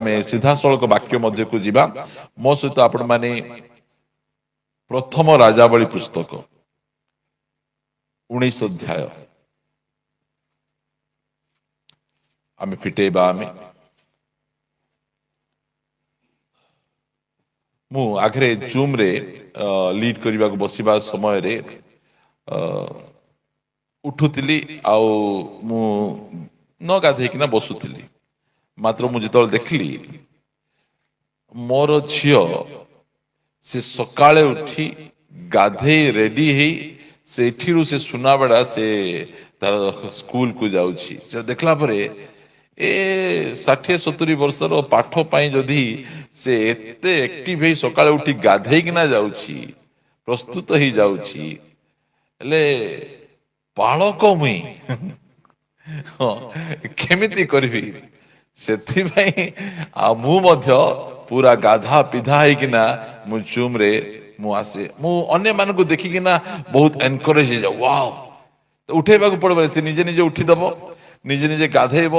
ଆମେ ସିଧାସଳଖ ବାକ୍ୟ ମଧ୍ୟକୁ ଯିବା। ମୋ ସହିତ ଆପଣମାନେ ପ୍ରଥମ ରାଜାବଳୀ ପୁସ୍ତକ 19 ଅଧ୍ୟାୟ ଆମେ ଫିଟେଇବା। ମୁଁ ଆଗରେ ଜୁମ୍ରେ ଲିଡ୍ କରିବାକୁ ବସିବା ସମୟରେ ଉଠୁଥିଲି ଆଉ ମୁଁ ନ ଗାଧେଇକିନା ବସୁଥିଲି। ମାତ୍ର ମୁଁ ଯେତେବେଳେ ଦେଖିଲି ମୋର ଝିଅ ସେ ସକାଳେ ଉଠି ଗାଧେଇ ରେଡି ହେଇ ସେଠିରୁ ସେ ସୁନାବେଡ଼ା ସେ ତାର ସ୍କୁଲକୁ ଯାଉଛି, ସେ ଦେଖିଲା ପରେ ଏ 60-70 ବର୍ଷର ପାଠ ପାଇଁ ଯଦି ସେ ଏତେ ଆକ୍ଟିଭ ହେଇ ସକାଳେ ଉଠି ଗାଧେଇକିନା ଯାଉଛି, ପ୍ରସ୍ତୁତ ହେଇଯାଉଛି, ହେଲେ ପାଳକ ମୁଇଁ ହଁ କେମିତି କରିବି? ସେଥିପାଇଁ ଆଉ ମୁଁ ମଧ୍ୟ ପୁରା ଗାଧା ପିଧା ହେଇକିନା ମୁଁ ଜୁମ୍ରେ ମୁଁ ଆସେ। ମୁଁ ଅନ୍ୟମାନଙ୍କୁ ଦେଖିକିନା ବହୁତ ଏନକରେଜ ହେଇଯାଏ। ୱାଓ, ଉଠେଇବାକୁ ପଡିବ, ସେ ନିଜେ ନିଜେ ଉଠିଦବ, ନିଜେ ନିଜେ ଗାଧେଇବ,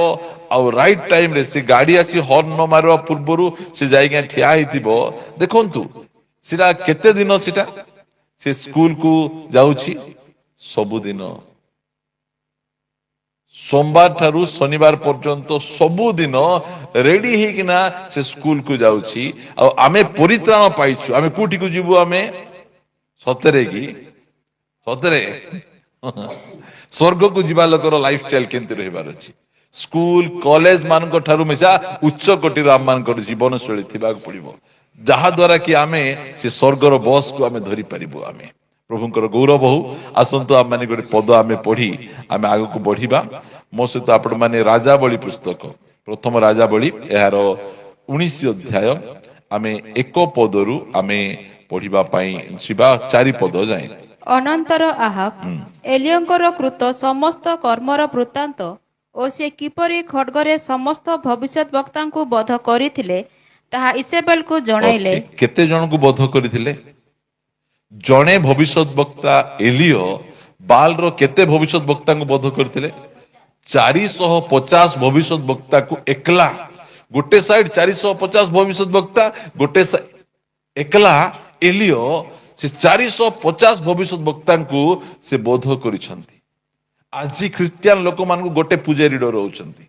ଆଉ ରାଇଟ୍ ଟାଇମରେ ସେ ଗାଡି ଆସି ହର୍ନ ନ ମାରିବା ପୂର୍ବରୁ ସେ ଯାଇକି ଠିଆ ହେଇଥିବ। ଦେଖନ୍ତୁ ସେଟା କେତେ ଦିନ ସେଟା ସେ ସ୍କୁଲକୁ ଯାଉଛି ସବୁଦିନ, ସୋମବାର ଠାରୁ ଶନିବାର ପର୍ଯ୍ୟନ୍ତ ସବୁଦିନ ରେଡି ହେଇକିନା ସେ ସ୍କୁଲକୁ ଯାଉଛି। ଆଉ ଆମେ ପରିତ୍ରାଣ ପାଇଛୁ, ଆମେ କୋଉଠିକୁ ଯିବୁ? ଆମେ ସତରେ କି ସତରେ ସ୍ୱର୍ଗକୁ ଯିବା ଲୋକର ଲାଇଫଷ୍ଟାଇଲ କେମିତି ରହିବାର ଅଛି? ସ୍କୁଲ କଲେଜ ମାନଙ୍କ ଠାରୁ ମିଶା ଉଚ୍ଚ କୋଟିର ଆମମାନଙ୍କର ଜୀବନଶୈଳୀ ଥିବାକୁ ପଡିବ, ଯାହା ଦ୍ୱାରା କି ଆମେ ସେ ସ୍ୱର୍ଗର ବସକୁ ଆମେ ଧରିପାରିବୁ। ଆମେ ପ୍ରଭୁଙ୍କର ଗୌରବ ହଉ। ଆସନ୍ତୁ ଆମମାନେ ଗୋଟେ ପଦ ଆମେ ପଢି ଆମେ ଆଗକୁ ବଢିବା। ମୋ ସହିତ ଆପଣମାନେ ରାଜାବଳୀ ପୁସ୍ତକ, ପ୍ରଥମ ରାଜାବଳୀ, ଏହାର 19 ଅଧ୍ୟାୟ ଆମେ 1 ପଦରୁ ଆମେ ପଢିବା ପାଇଁ ଯିବା 4 ପଦ ଯାଏଁ। ଅନନ୍ତର ଆହାବ ଏଲିୟଙ୍କର କୃତ ସମସ୍ତ କର୍ମର ବୃତ୍ତାନ୍ତ ଓ ସେ କିପରି ଖଡ୍ଗରେ ସମସ୍ତ ଭବିଷ୍ୟତ ବକ୍ତାଙ୍କୁ ବଧ କରିଥିଲେ ତାହା ଇସେବେଲକୁ ଜଣାଇଲେ। କେତେ ଜଣଙ୍କୁ ବଧ କରିଥିଲେ? ଜଣେ ଭବିଷ୍ୟତ ବକ୍ତା ଏଲିୟ ବାଲର କେତେ ଭବିଷ୍ୟତ ବକ୍ତାଙ୍କୁ ବଧ କରିଥିଲେ? 450 ଭବିଷ୍ୟତ ବକ୍ତାକୁ ଏକଲା। ଗୋଟେ ସାଇଡ 450 ଭବିଷ୍ୟତ ବକ୍ତା, ଗୋଟେ ଏକଲା ଏଲିୟ ସେ 450 ଭବିଷ୍ୟତ ବକ୍ତାଙ୍କୁ ସେ ବଧ କରିଛନ୍ତି। ଆଜି ଖ୍ରୀଷ୍ଟିଆନ ଲୋକମାନଙ୍କୁ ଗୋଟେ ପୂଜାରୀ ଡରଉଛନ୍ତି,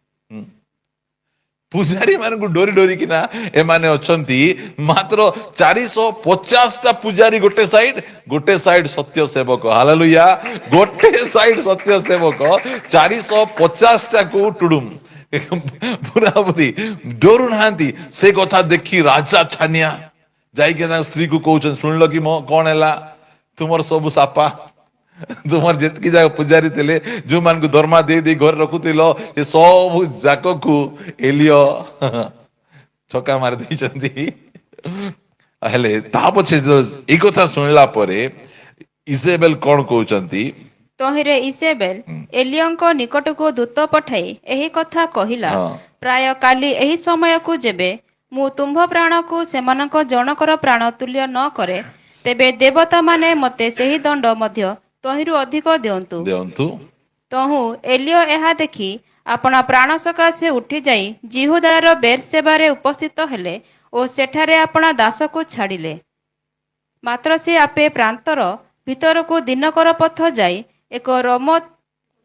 ପୂଜାରୀ ମାନଙ୍କୁ ଡରି ଡରିକିନା ଏମାନେ ଅଛନ୍ତି। ମାତ୍ର 450ଟା ପୂଜାରୀ ଗୋଟେ ସାଇଡ, ଗୋଟେ ସାଇଡ ସତ୍ୟ ସେବକ। ହାଲେଲୁୟା। ଗୋଟେ ସାଇଡ ସତ୍ୟ ସେବକ 450ଟାକୁ ଟୁଡୁମ ପୁରାପୁରି ଡରୁ ନାହାନ୍ତି। ସେ କଥା ଦେଖି ରାଜା ଛାନିଆ ଯାଇକି ତାଙ୍କ ସ୍ତ୍ରୀକୁ କହୁଛନ୍ତି, ଶୁଣିଲ କି ମୋ କଣ ହେଲା? ତୁମର ସବୁ ସାପା, ତୁମର ଯେତିକି ଯାକ ପୂଜାରୀ ଥିଲେ, ଯୋଉମାନଙ୍କୁ ଦରମା ଦେଇ ଦେଇ ଘରେ ରଖୁଥିଲ, ସେ ସବୁ ଯାକକୁ ଏଲିୟ ଛକା ମାରି ଦେଇଛନ୍ତି। ହେଲେ ତା ପଛେ ଏଇ କଥା ଶୁଣିଲା ପରେ ଇଜେବେଲ କଣ କହୁଛନ୍ତି? ତହିଁରେ ଇସେବେଲ ଏଲିୟଙ୍କ ନିକଟକୁ ଦୂତ ପଠାଇ ଏହି କଥା କହିଲା, ପ୍ରାୟ କାଲି ଏହି ସମୟକୁ ଯେବେ ମୁଁ ତୁମ୍ଭ ପ୍ରାଣକୁ ସେମାନଙ୍କ ଜଣକର ପ୍ରାଣ ତୁଲ୍ୟ ନ କରେ, ତେବେ ଦେବତାମାନେ ମୋତେ ସେହି ଦଣ୍ଡ ମଧ୍ୟ ତହିଁରୁ ଅଧିକ ଦିଅନ୍ତୁ ଦିଅନ୍ତୁ। ତହୁଁ ଏଲିୟ ଏହା ଦେଖି ଆପଣା ପ୍ରାଣ ସକାଶେ ଉଠିଯାଇ ଯିହୁଦାର ବେର୍ସେବାରେ ଉପସ୍ଥିତ ହେଲେ ଓ ସେଠାରେ ଆପଣା ଦାସକୁ ଛାଡ଼ିଲେ। ମାତ୍ର ସେ ଆପେ ପ୍ରାନ୍ତର ଭିତରକୁ ଦିନକର ପଥ ଯାଇ ଏକ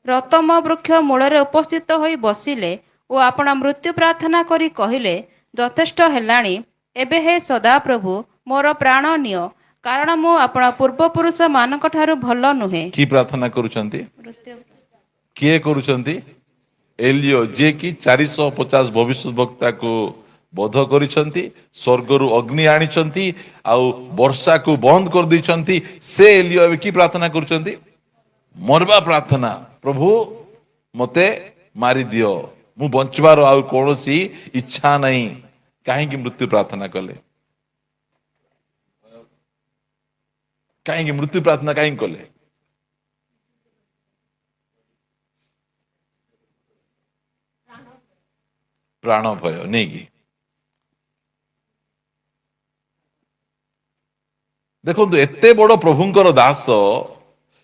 ରତମ ବୃକ୍ଷ ମୂଳରେ ଉପସ୍ଥିତ ହୋଇ ବସିଲେ ଓ ଆପଣା ମୃତ୍ୟୁ ପ୍ରାର୍ଥନା କରି କହିଲେ, ଯଥେଷ୍ଟ ହେଲାଣି, ଏବେ ହେ ସଦାପ୍ରଭୁ ମୋର ପ୍ରାଣ ନିଅ, କାରଣ ମୁଁ ଆପଣା ପୂର୍ବପୁରୁଷ ମାନଙ୍କ ଠାରୁ ଭଲ ନୁହେଁ। କି ପ୍ରାର୍ଥନା କରୁଛନ୍ତି? କିଏ କରୁଛନ୍ତି? ଏଲିଓ, ଯିଏ କି 450 ଭବିଷ୍ୟତ ବକ୍ତାକୁ ବଧ କରିଛନ୍ତି, ସ୍ୱର୍ଗରୁ ଅଗ୍ନି ଆଣିଛନ୍ତି ଆଉ ବର୍ଷାକୁ ବନ୍ଦ କରିଦେଇଛନ୍ତି, ସେ ଏଲିଓ ଏବେ କି ପ୍ରାର୍ଥନା କରୁଛନ୍ତି? ମରବା ପ୍ରାର୍ଥନା। ପ୍ରଭୁ ମତେ ମାରିଦିଅ, ମୁଁ ବଞ୍ଚିବାର ଆଉ କୌଣସି ଇଚ୍ଛା ନାହିଁ। କାହିଁକି ମୃତ୍ୟୁ ପ୍ରାର୍ଥନା କଲେ? କାହିଁକି ମୃତ୍ୟୁ ପ୍ରାର୍ଥନା କାହିଁକି କଲେ? ପ୍ରାଣ ଭୟ ନେଇକି। ଦେଖନ୍ତୁ, ଏତେ ବଡ ପ୍ରଭୁଙ୍କର ଦାସ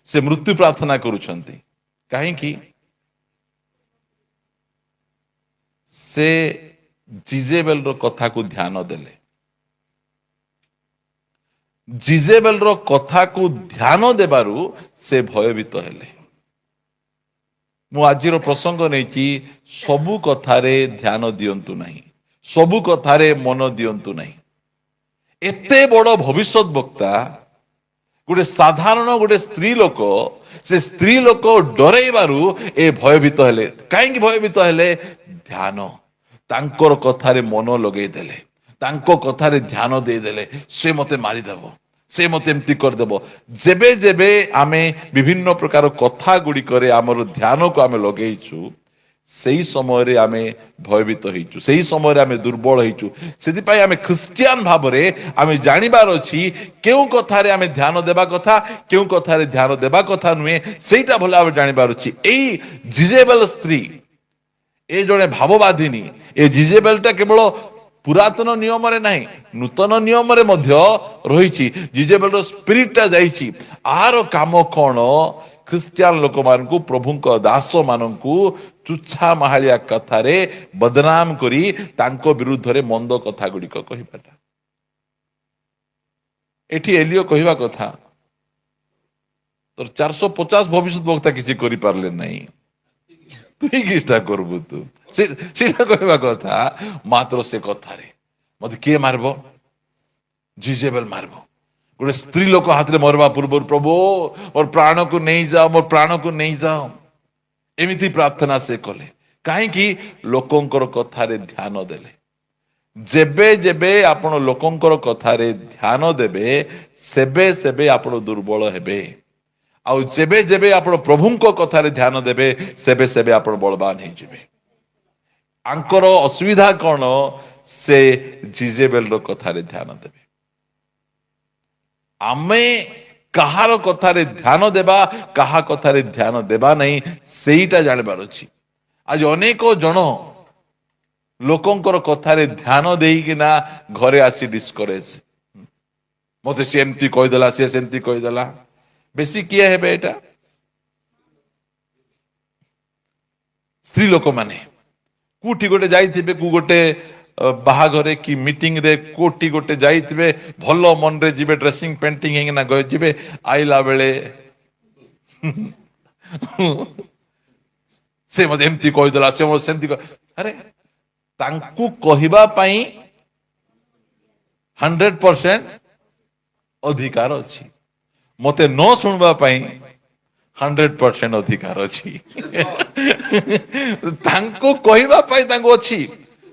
ସେ ମୃତ୍ୟୁ ପ୍ରାର୍ଥନା କରୁଛନ୍ତି କାହିଁକି? ସେ ଜିଜେବେଲର କଥାକୁ ଧ୍ୟାନ ଦେଲେ। ଜିଜେବେଲର କଥାକୁ ଧ୍ୟାନ ଦେବାରୁ ସେ ଭୟଭୀତ ହେଲେ। ମୁଁ ଆଜିର ପ୍ରସଙ୍ଗ ନେଇଛି, ସବୁ କଥାରେ ଧ୍ୟାନ ଦିଅନ୍ତୁ ନାହିଁ, ସବୁ କଥାରେ ମନ ଦିଅନ୍ତୁ ନାହିଁ। ଏତେ ବଡ ଭବିଷ୍ୟତ ବକ୍ତା, ଗୋଟେ ସାଧାରଣ ଗୋଟେ ସ୍ତ୍ରୀ ଲୋକ, ସେ ସ୍ତ୍ରୀ ଲୋକ ଡରେଇବାରୁ ଏ ଭୟଭୀତ ହେଲେ। କାହିଁକି ଭୟଭୀତ ହେଲେ? ଧ୍ୟାନ, ତାଙ୍କର କଥାରେ ମନ ଲଗେଇଦେଲେ, ତାଙ୍କ କଥାରେ ଧ୍ୟାନ ଦେଇଦେଲେ। ସେ ମତେ ମାରିଦେବ, ସେ ମତେ ଏମିତି କରିଦେବ। ଯେବେ ଯେବେ ଆମେ ବିଭିନ୍ନ ପ୍ରକାର କଥା ଗୁଡ଼ିକରେ ଆମର ଧ୍ୟାନକୁ ଆମେ ଲଗେଇଛୁ, ସେଇ ସମୟରେ ଆମେ ଭୟଭୀତ ହେଇଛୁ, ସେଇ ସମୟରେ ଆମେ ଦୁର୍ବଳ ହେଇଛୁ। ସେଥିପାଇଁ ଆମେ ଖ୍ରୀଷ୍ଟିଆନ ଭାବରେ ଆମେ ଜାଣିବାର ଅଛି କେଉଁ କଥାରେ ଆମେ ଧ୍ୟାନ ଦେବା କଥା, କେଉଁ କଥାରେ ଧ୍ୟାନ ଦେବା କଥା ନୁହେଁ। ସେଇଟା ଭଲ ଭାବରେ ଜାଣିବାର ଅଛି। ଏଇ ଜିଜେବେଲ ସ୍ତ୍ରୀ, ଏ ଜଣେ ଭାବବାଦିନୀ। ଏ ଜିଜେବେଲଟା କେବଳ ପୁରାତନ ନିୟମରେ ନାହିଁ, ନୂତନ ନିୟମରେ ମଧ୍ୟ ରହିଛି। ଜିଜେବେଲର ସ୍ପିରିଟଟା ଯାଇଛି। ଆର କାମ କଣ? ଖ୍ରୀଷ୍ଟିଆନ ଲୋକମାନଙ୍କୁ, ପ୍ରଭୁଙ୍କ ଦାସ ମାନଙ୍କୁ ଚୁଛା ମାହାଳିଆ କଥାରେ ବଦନାମ କରି ତାଙ୍କ ବିରୁଦ୍ଧରେ ମନ୍ଦ କଥା ଗୁଡ଼ିକ କହିବାଟା। ଏଠି ଏଲିଓ କହିବା କଥା, ତୋର 450 ଭବିଷ୍ୟତ ବକ୍ତା କିଛି କରିପାରିଲେ ନାହିଁ, ତୁଇ କିଟା କରିବୁ ତୁ? ସେଇଟା କହିବା କଥା। ମାତ୍ର ସେ କଥାରେ ମତେ କିଏ ମାରିବ? ଜିଜେବେଲ ମାରିବ। ଗୋଟେ ସ୍ତ୍ରୀ ଲୋକ ହାତରେ ମରିବା ପୂର୍ବରୁ, ପ୍ରଭୁ, ମୋର ପ୍ରାଣକୁ ନେଇଯାଅ, ମୋର ପ୍ରାଣକୁ ନେଇଯାଅ, ଏମିତି ପ୍ରାର୍ଥନା ସେ କଲେ। କାହିଁକି? ଲୋକଙ୍କର କଥାରେ ଧ୍ୟାନ ଦେଲେ। ଯେବେ ଯେବେ ଆପଣ ଲୋକଙ୍କର କଥାରେ ଧ୍ୟାନ ଦେବେ, ସେବେ ସେବେ ଆପଣ ଦୁର୍ବଳ ହେବେ। ଆଉ ଯେବେ ଯେବେ ଆପଣ ପ୍ରଭୁଙ୍କ କଥାରେ ଧ୍ୟାନ ଦେବେ, ସେବେ ସେବେ ଆପଣ ବଳବାନ ହେଇଯିବେ। ଆଙ୍କର ଅସୁବିଧା କଣ? ସେ ଜିଜେବେଲର କଥାରେ ଧ୍ୟାନ ଦେବେ। ଆମେ କାହାର କଥାରେ ଧ୍ୟାନ ଦେବା, କାହା କଥାରେ ଧ୍ୟାନ ଦେବା ନାହିଁ, ସେଇଟା ଜାଣିବାର ଅଛି। ଆଜି ଅନେକ ଜଣ ଲୋକଙ୍କର କଥାରେ ଧ୍ୟାନ ଦେଇକିନା ଘରେ ଆସି ଡିସ୍କରେଜ। ମତେ ସେ ଏମିତି କହିଦେଲା, ସିଏ ସେମିତି କହିଦେଲା। ବେଶୀ କିଏ ହେବେ ଏଇଟା? ସ୍ତ୍ରୀ ଲୋକମାନେ। କୋଉଠି ଗୋଟେ ଯାଇଥିବେ, କୋଉ ଗୋଟେ ବାହାଘରେ କି ମିଟିଂରେ କୋଉଠି ଗୋଟେ ଯାଇଥିବେ, ଭଲ ମନରେ ଯିବେ, ଡ୍ରେସିଂ ପେଣ୍ଟିଂ ହେଇକିନା ଯିବେ, ଆଇଲା ବେଳେ ସେ ମତେ ଏମିତି କହିଦେଲା, ସେ ମତେ ସେମିତି। ଆରେ, ତାଙ୍କୁ କହିବା ପାଇଁ 100% ଅଧିକାର ଅଛି, ମତେ ନ ଶୁଣିବା ପାଇଁ 100% ଅଧିକାର ଅଛି। ତାଙ୍କୁ କହିବା ପାଇଁ ତାଙ୍କୁ ଅଛି।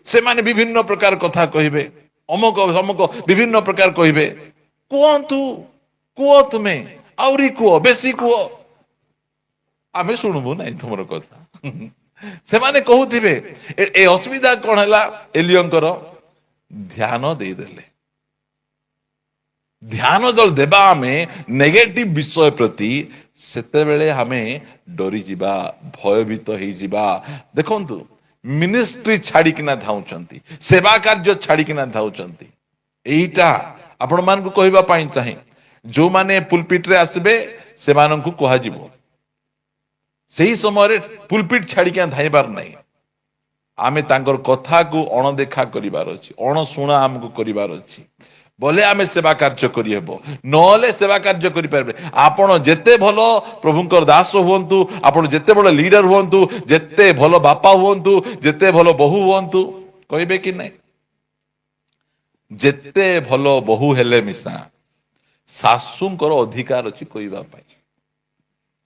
ସେମାନେ ବିଭିନ୍ନ ପ୍ରକାର କଥା କହିବେ, ଅମକ ଅମକ ବିଭିନ୍ନ ପ୍ରକାର କହିବେ। କୁହନ୍ତୁ, କୁହ ତୁମେ, ଆହୁରି କୁହ, ବେଶୀ କୁହ, ଆମେ ଶୁଣିବୁ ନାହିଁ ତୁମର କଥା। ସେମାନେ କହୁଥିବେ। ଏ ଅସୁବିଧା କଣ ହେଲା? ଏଲିୟଙ୍କର ଧ୍ୟାନ ଦେଇଦେଲେ। ଧ୍ୟାନ ଯେତେବେଳେ ଦେବା ଆମେ ନେଗେଟିଭ ବିଷୟ ପ୍ରତି, ସେତେବେଳେ ଆମେ ଡରିଯିବା, ଭୟଭୀତ ହେଇଯିବା। ଦେଖନ୍ତୁ, ମିନିଷ୍ଟ୍ରି ଛାଡିକିନା ଧାଉଁଛନ୍ତି, ସେବା କାର୍ଯ୍ୟ ଛାଡିକିନା ଧାଉଁଛନ୍ତି। ଏଇଟା ଆପଣମାନଙ୍କୁ କହିବା ପାଇଁ ଚାହେଁ, ଯୋଉମାନେ ପୁଲପିଟରେ ଆସିବେ ସେମାନଙ୍କୁ କୁହାଯିବ, ସେଇ ସମୟରେ ପୁଲପିଟ ଛାଡିକିନା ଧାଇଁବାର ନାହିଁ। ଆମେ ତାଙ୍କର କଥାକୁ ଅଣଦେଖା କରିବାର ଅଛି, ଅଣଶୁଣା ଆମକୁ କରିବାର ଅଛି ବୋଲେ ଆମେ ସେବା କାର୍ଯ୍ୟ କରିହେବ, ନହେଲେ ସେବା କାର୍ଯ୍ୟ କରିପାରିବେ। ଆପଣ ଯେତେ ଭଲ ପ୍ରଭୁଙ୍କର ଦାସ ହୁଅନ୍ତୁ, ଆପଣ ଯେତେ ବଡ଼ ଲିଡର ହୁଅନ୍ତୁ, ଯେତେ ଭଲ ବାପା ହୁଅନ୍ତୁ, ଯେତେ ଭଲ ବୋହୂ ହୁଅନ୍ତୁ, କହିବେ କି ନାହିଁ? ଯେତେ ଭଲ ବୋହୂ ହେଲେ ମିଶା ଶାଶୁଙ୍କର ଅଧିକାର ଅଛି କହିବା ପାଇଁ।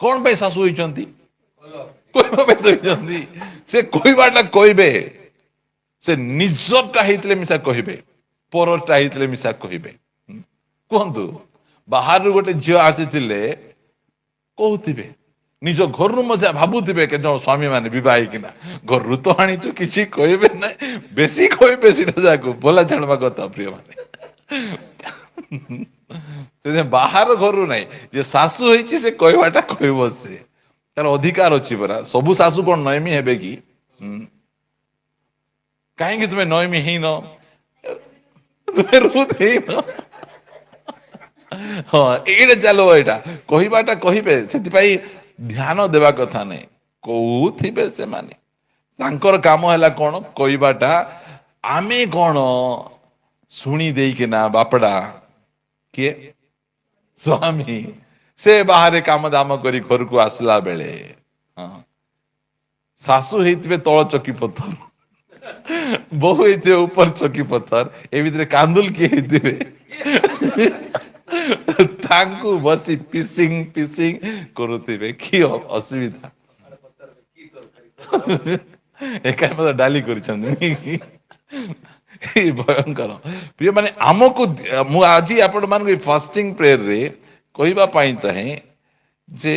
କଣ ପାଇଁ ଶାଶୁ ହେଇଛନ୍ତି? କହିବା ପାଇଁ ତ ହେଇଛନ୍ତି। ସେ କହିବାଟା କହିବେ। ସେ ନିଜଟା ହେଇଥିଲେ ମିଶା କହିବେ, ପରଟା ହେଇଥିଲେ ମିଶା କହିବେ। କୁହନ୍ତୁ, ବାହାରୁ ଗୋଟେ ଝିଅ ଆସିଥିଲେ କହୁଥିବେ, ନିଜ ଘରରୁ ମଧ୍ୟ ଭାବୁଥିବେ କେତେ ଜଣ ସ୍ୱାମୀ ମାନେ ବିବାହ ହେଇକିନା, ଘରରୁ ତ ଆଣିଛୁ, କିଛି କହିବେ ନାହିଁ, ବେଶୀ କହିବେ। ସେଇଟା ଯାହାକୁ ଭଲ ଜାଣିବା କଥା ପ୍ରିୟ ମାନେ, ସେଥିପାଇଁ ବାହାର ଘରୁ ନାହିଁ, ଯେ ଶାଶୁ ହେଇଛି ସେ କହିବାଟା କହିବ, ସେ ତାର ଅଧିକାର ଅଛି ପରା। ସବୁ ଶାଶୁ କଣ ନୟମୀ ହେବେ କି? କାହିଁକି ତୁମେ ନୟମୀ ହେଇନ? ତୁମେ ରୁଥ ହେଇନ? ହଁ, ଏଇଟା ଚାଲିବ, ଏଇଟା କହିବାଟା କହିବେ। ସେଥିପାଇଁ ଧ୍ୟାନ ଦେବା କଥା ନାହିଁ। କହୁଥିବେ ସେମାନେ, ତାଙ୍କର କାମ ହେଲା କଣ? କହିବାଟା। ଆମେ କଣ ଶୁଣି ଦେଇକିନା ବାପଡ଼ା କିଏ ସ୍ୱାମୀ ସେ ବାହାରେ କାମ ଦାମ କରି ଘରକୁ ଆସିଲା ବେଳେ, ହଁ, ଶାଶୁ ହେଇଥିବେ ତଳ ଚକି ପଥର, ବୋହୂ ହେଇଥିବେ ଉପର ଚକି ପଥର, ଏ ଭିତରେ କାନ୍ଦୁଲ କିଏ ହେଇଥିବେ, ତାଙ୍କୁ ବସି ପିସିଂ ପିସିଂ କରୁଥିବେ। କି ଅସୁବିଧା, ଏକା ମତେ ଡାଲି କରିଛନ୍ତି। ଭୟଙ୍କର। ପ୍ରିୟ ମାନେ, ଆମକୁ ମୁଁ ଆଜି ଆପଣ ମାନଙ୍କୁ ଏ ଫାଷ୍ଟିଂ ପ୍ରେୟରରେ କହିବା ପାଇଁ ଚାହେଁ ଯେ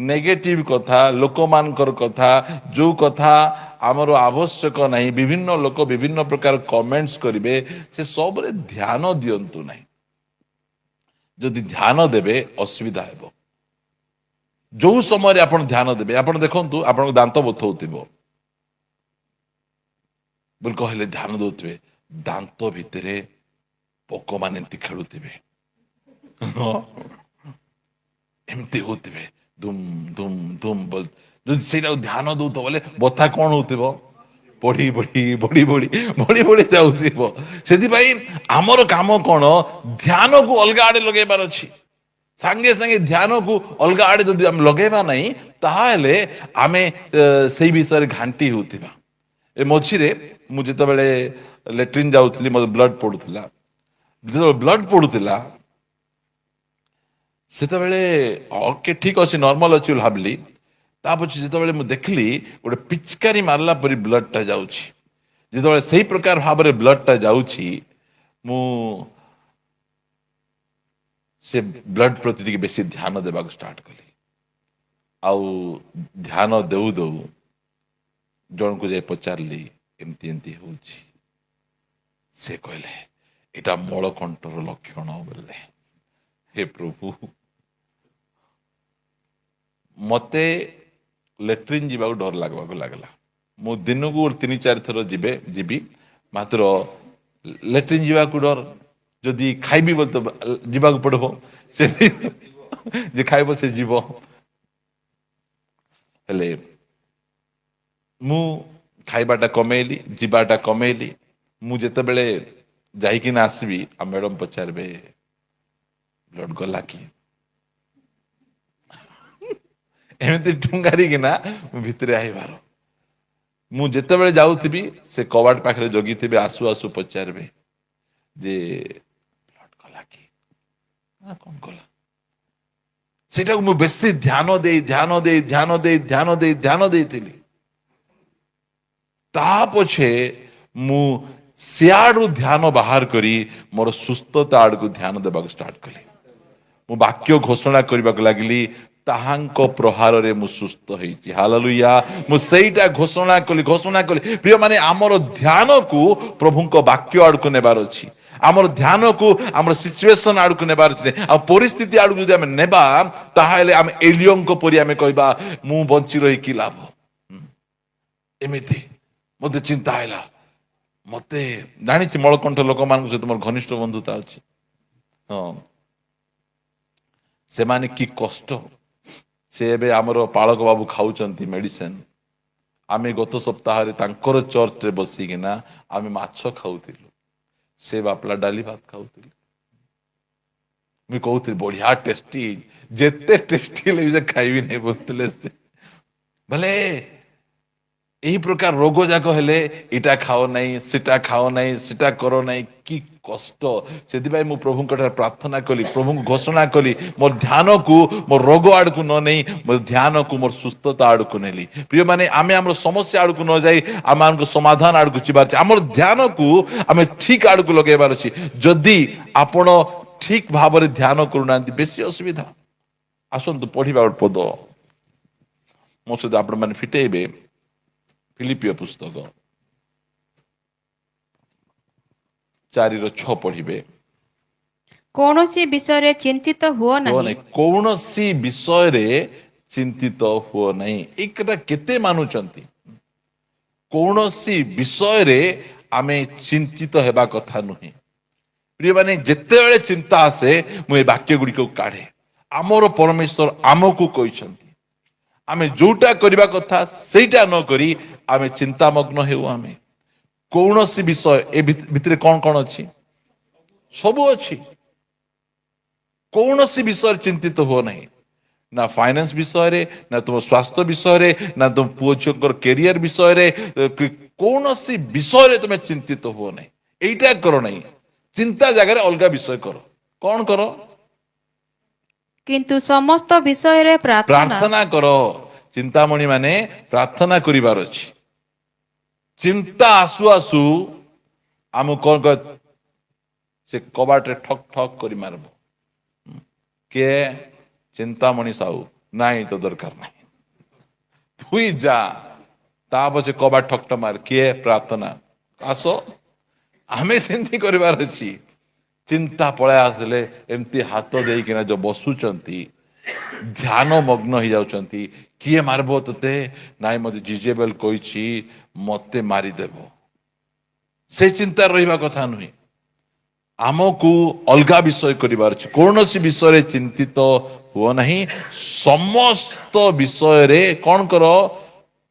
ନେଗେଟିଭ କଥା, ଲୋକମାନଙ୍କର କଥା, ଯୋଉ କଥା ଆମର ଆବଶ୍ୟକ ନାହିଁ, ବିଭିନ୍ନ ଲୋକ ବିଭିନ୍ନ ପ୍ରକାର କମେଣ୍ଟସ କରିବେ, ସେ ସବୁରେ ଧ୍ୟାନ ଦିଅନ୍ତୁ ନାହିଁ। ଯଦି ଧ୍ୟାନ ଦେବେ ଅସୁବିଧା ହେବ। ଯୋଉ ସମୟରେ ଆପଣ ଧ୍ୟାନ ଦେବେ, ଆପଣ ଦେଖନ୍ତୁ ଆପଣଙ୍କ ଦାନ୍ତ ବଥଉଥିବ ବୋଲି କହିଲେ ଧ୍ୟାନ ଦଉଥିବେ, ଦାନ୍ତ ଭିତରେ ପୋକମାନେ ଏମିତି ଖେଳୁଥିବେ, ଏମିତି ହଉଥିବେ, ଧୁମ୍ ଧୁମ୍ ଧୁମ୍। ଯଦି ସେଇଟାକୁ ଧ୍ୟାନ ଦଉଥିବ ବୋଲେ ବଥା କଣ ହଉଥିବ? ବଢି ବଢି ବଢି ବଢି ବଢି ବଢି ଯାଉଥିବ। ସେଥିପାଇଁ ଆମର କାମ କଣ? ଧ୍ୟାନକୁ ଅଲଗା ଆଡେ ଲଗେଇବାର ଅଛି। ସାଙ୍ଗେ ସାଙ୍ଗେ ଧ୍ୟାନକୁ ଅଲଗା ଆଡେ ଯଦି ଆମେ ଲଗେଇବା ନାହିଁ, ତାହେଲେ ଆମେ ସେଇ ବିଷୟରେ ଘାଣ୍ଟି ହେଉଥିବା। ଏ ମଝିରେ ମୁଁ ଯେତେବେଳେ ଲେଟ୍ରିନ୍ ଯାଉଥିଲି, ମୋତେ ବ୍ଲଡ ପଡୁଥିଲା। ଯେତେବେଳେ ବ୍ଲଡ ପଡୁଥିଲା ସେତେବେଳେ ଓକେ, ଠିକ ଅଛି, ନର୍ମାଲ ଅଛି ବୋଲି ଭାବିଲି। ତାପଛେ ଯେତେବେଳେ ମୁଁ ଦେଖିଲି ଗୋଟେ ପିଚକାରୀ ମାରିଲା ପରି ବ୍ଲଡଟା ଯାଉଛି, ଯେତେବେଳେ ସେଇ ପ୍ରକାର ଭାବରେ ବ୍ଲଡଟା ଯାଉଛି, ମୁଁ ସେ ବ୍ଲଡ ପ୍ରତି ଟିକେ ବେଶୀ ଧ୍ୟାନ ଦେବାକୁ ଷ୍ଟାର୍ଟ କଲି। ଆଉ ଧ୍ୟାନ ଦେଉ ଦେଉ ଜଣକୁ ଯାଇ ପଚାରିଲି, ଏମିତି ଏମିତି ହଉଛି। ସେ କହିଲେ ଏଇଟା ମଳକଣ୍ଠର ଲକ୍ଷଣ ବୋଲେ। ହେ ପ୍ରଭୁ, ମତେ ଲେଟ୍ରିନ୍ ଯିବାକୁ ଡର ଲାଗିବାକୁ ଲାଗିଲା। ମୁଁ ଦିନକୁ 3-4 ଥର ଯିବି, ମାତ୍ର ଲେଟ୍ରିନ୍ ଯିବାକୁ ଡର। ଯଦି ଖାଇବି ବୋଲେ ତ ଯିବାକୁ ପଡିବ, ସେ ଯେ ଖାଇବ ସେ ଯିବ। ହେଲେ ମୁଁ ଖାଇବାଟା କମେଇଲି, ଯିବାଟା କମେଇଲି। ମୁଁ ଯେତେବେଳେ ଯାଇକିନା ଆସିବି, ଆଉ ମ୍ୟାଡମ ପଚାରିବେ ବ୍ଲଡ ଗଲା କି, ଏମିତି ଠୁଙ୍ଗାରିକିନା ମୁଁ ଭିତରେ ଆଇବାର। ମୁଁ ଯେତେବେଳେ ଯାଉଥିବି ସେ କବାଟ ପାଖରେ ଜଗିଥିବେ, ଆସୁ ଆସୁ ପଚାରିବେ ଯେ ବ୍ଲଡ ଗଲା କି ନା କଣ କଲା। ସେଇଟାକୁ ମୁଁ ବେଶୀ ଧ୍ୟାନ ଦେଇ ଧ୍ୟାନ ଦେଇ ଧ୍ୟାନ ଦେଇ ଧ୍ୟାନ ଦେଇ ଧ୍ୟାନ ଦେଇଥିଲି। ତା ପଛେ ମୁଁ ସିଆଡୁ ଧ୍ୟାନ ବାହାର କରି ମୋର ସୁସ୍ଥତା ଆଡକୁ ଧ୍ୟାନ ଦେବାକୁ ଷ୍ଟାର୍ଟ କଲି। ମୁଁ ବାକ୍ୟ ଘୋଷଣା କରିବାକୁ ଲାଗିଲି, ତାହାଙ୍କ ପ୍ରହାରରେ ମୁଁ ସୁସ୍ଥ ହେଇଛି। ହାଲେଲୁୟା। ମୁଁ ସେଇଟା ଘୋଷଣା କଲି, ଘୋଷଣା କଲି। ପ୍ରିୟମାନେ, ଆମର ଧ୍ୟାନକୁ ପ୍ରଭୁଙ୍କ ବାକ୍ୟ ଆଡକୁ ନେବାର ଅଛି। ଆମର ଧ୍ୟାନକୁ ଆମର ସିଚୁଏସନ ଆଡକୁ ନେବାର ଅଛି। ଆଉ ପରିସ୍ଥିତି ଆଡକୁ ଯଦି ଆମେ ନେବା, ତାହେଲେ ଆମେ ଏଲିୟଙ୍କ ପରି ଆମେ କହିବା ମୁଁ ବଞ୍ଚି ରହି କି ଲାଭ। ଏମିତି ମତେ ଚିନ୍ତା ହେଲା। ମତେ ଜାଣିଛି ମଳକଣ୍ଠ ଲୋକମାନଙ୍କ ସହିତ ମୋର ଘନିଷ୍ଠ ବନ୍ଧୁତା ଅଛି। ହଁ, ସେମାନେ କି କଷ୍ଟ। ସେ ଏବେ ଆମର ପାଳକ ବାବୁ ଖାଉଛନ୍ତି ମେଡିସିନ। ଆମେ ଗତ ସପ୍ତାହରେ ତାଙ୍କର ଚର୍ଚ୍ଚରେ ବସିକିନା ଆମେ ମାଛ ଖାଉଥିଲୁ, ସେ ବାପଲା ଡାଲି ଭାତ ଖାଉଥିଲେ। ମୁଁ କହୁଥିଲି ବଢିଆ ଟେଷ୍ଟି, ଯେତେ ଟେଷ୍ଟି ହେଲେ ବି ସେ ଖାଇବି ନାହିଁ ବୋଲୁଥିଲେ ସେ। ଭଲେ ଏହି ପ୍ରକାର ରୋଗ ଯାକ ହେଲେ ଏଇଟା ଖାଅ ନାହିଁ, ସେଟା ଖାଅ ନାହିଁ, ସେଟା କର ନାହିଁ, କି କଷ୍ଟ। ସେଥିପାଇଁ ମୁଁ ପ୍ରଭୁଙ୍କ ଠାରେ ପ୍ରାର୍ଥନା କଲି, ପ୍ରଭୁଙ୍କୁ ଘୋଷଣା କଲି, ମୋର ଧ୍ୟାନକୁ ମୋ ରୋଗ ଆଡକୁ ନ ନେଇ ମୋ ଧ୍ୟାନକୁ ମୋର ସୁସ୍ଥତା ଆଡକୁ ନେଲି। ପ୍ରିୟମାନେ, ଆମେ ଆମର ସମସ୍ୟା ଆଡକୁ ନ ଯାଇ ଆମମାନଙ୍କ ସମାଧାନ ଆଡକୁ ଯିବାର ଅଛି। ଆମର ଧ୍ୟାନକୁ ଆମେ ଠିକ ଆଡକୁ ଲଗେଇବାର ଅଛି। ଯଦି ଆପଣ ଠିକ ଭାବରେ ଧ୍ୟାନ କରୁନାହାନ୍ତି, ବେଶୀ ଅସୁବିଧା। ଆସନ୍ତୁ ପଢିବା ଗୋଟେ ପଦ, ମୋ ସହିତ ଆପଣମାନେ ଫିଟେଇବେ। ଫିଲିପିୟ ପୁସ୍ତକ 4:6 ପଢିବେ। କୌଣସି ବିଷୟରେ ଚିନ୍ତିତ ହୁଅ ନାହିଁ। କୌଣସି ବିଷୟରେ ଚିନ୍ତିତ ହୁଅ ନାହିଁ। ଏଇ କଥା କେତେ ମାନୁଛନ୍ତି? କୌଣସି ବିଷୟରେ ଆମେ ଚିନ୍ତିତ ହେବା କଥା ନୁହେଁ। ପ୍ରିୟମାନେ, ଯେତେବେଳେ ଚିନ୍ତା ଆସେ ମୁଁ ଏ ବାକ୍ୟ ଗୁଡ଼ିକୁ କାଢେ। ଆମର ପରମେଶ୍ୱର ଆମକୁ କହିଛନ୍ତି ଆମେ ଯୋଉଟା କରିବା କଥା ସେଇଟା ନ କରି ଆମେ ଚିନ୍ତାମଗ୍ନ ହେଉ। ଆମେ କୌଣସି ବିଷୟ, ଏ ଭିତରେ କଣ କଣ ଅଛି? ସବୁ ଅଛି। କୌଣସି ବିଷୟରେ ଚିନ୍ତିତ ହୁଅ ନାହିଁ। ନା ଫାଇନାନ୍ସ ବିଷୟରେ, ନା ତୁମ ସ୍ୱାସ୍ଥ୍ୟ ବିଷୟରେ, ନା ତୁମ ପୁଅ ଝିଅଙ୍କର କ୍ୟାରିୟର ବିଷୟରେ, କୌଣସି ବିଷୟରେ ତୁମେ ଚିନ୍ତିତ ହୁଅ ନାହିଁ। ଏଇଟା କର ନାହିଁ। ଚିନ୍ତା ଜାଗାରେ ଅଲଗା ବିଷୟ କର। କଣ କର? କିନ୍ତୁ ସମସ୍ତ ବିଷୟରେ ପ୍ରାର୍ଥନା ପ୍ରାର୍ଥନା କର। ଚିନ୍ତାମଣି ମାନେ ପ୍ରାର୍ଥନା କରିବାର ଅଛି। ଚିନ୍ତା ଆସୁ ଆସୁ ଆମକୁ କଣ କର? ସେ କବାଟରେ ଠକ୍ ଠକ୍ କରି ମାରିବ। କିଏ? ଚିନ୍ତାମଣି ସାହୁ। ନାଇଁ, ତ ଦରକାର ନାହିଁ, ତୁଇ ଯା। ତା ପଛେ କବାଟ ଠକ୍ ଠକ୍ ମାର। କିଏ? ପ୍ରାର୍ଥନା। ଆସ। ଆମେ ସେମିତି କରିବାର ଅଛି। ଚିନ୍ତା ପଳେଇ ଆସିଲେ ଏମିତି ହାତ ଦେଇକିନା ଯୋଉ ବସୁଛନ୍ତି, ଧ୍ୟାନ ମଗ୍ନ ହେଇଯାଉଛନ୍ତି। କିଏ ମାରିବ ତତେ? ନାଇଁ, ମତେ ଜିଜେବେଲ କହିଛି ମତେ ମାରିଦେବ। ସେ ଚିନ୍ତା ରହିବା କଥା ନୁହେଁ। ଆମକୁ ଅଲଗା ବିଷୟ କରିବାର ଅଛି। କୌଣସି ବିଷୟରେ ଚିନ୍ତିତ ହୁଅ ନାହିଁ, ସମସ୍ତ ବିଷୟରେ କଣ କର?